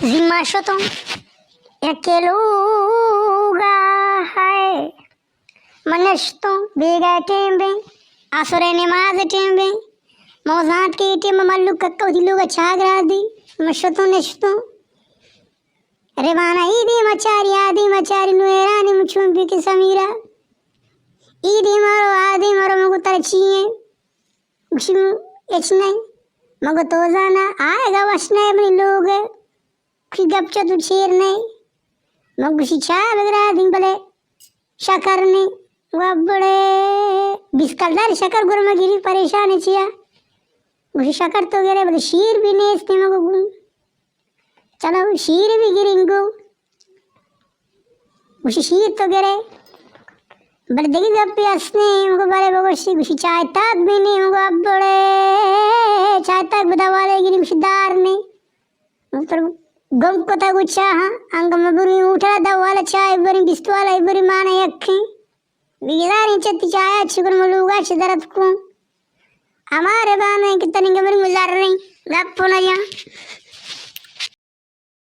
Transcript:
زی ما شتوں یکے لوگا ہے۔ من نشتوں بیگا ٹیم بیں، عصر نماز ٹیم بیں۔ مو زانت کہ اے ٹیم ملوک ککا وتی لوگا چاگرا دی۔ من شتوں نشتوں۔ روانا اے دیما چاری، آ دیما چاری، نوں حیران ایں من چون بی کہ سمیرا۔ اے دیما رو، آ دیما رو، من گو ترا چی ایں؟ گوشی ہچ نہ ایں۔ من گو تو زانا، آئیگا وش نہ ایں منی لوگ۔ گوشی گپ چو تو چیر نہ ایں۔ من گوشی چاہ بگرا دیں بلے شکر نی۔ گو ابڑے بیست کلدار شکر گور ما گری، پریشان چیا؟ گوشی شکر تو گرے بلے شیر بھی نیست۔ من گو گوں چلو شیر بھی گریں گو۔ گوشی شیر تو گرے بلے دگہ گپے است نی۔ من گو بلے بگوشی۔ گوشی چائے تاک بھی نی۔ من گو ابڑے چائے تاک بدا والے گری۔ گوشی دار نی۔ تر گم کتا گو چاہاں، انگا مبری موٹرا دہ والا چاہ بری، بیست والا بری، مانا یکیں۔ بیزاریں چتی چایا چکر ملوگا چہ درت کوں۔ ہما ربان ایں کہ تنی گمری مزاریں گپ نہ جاں۔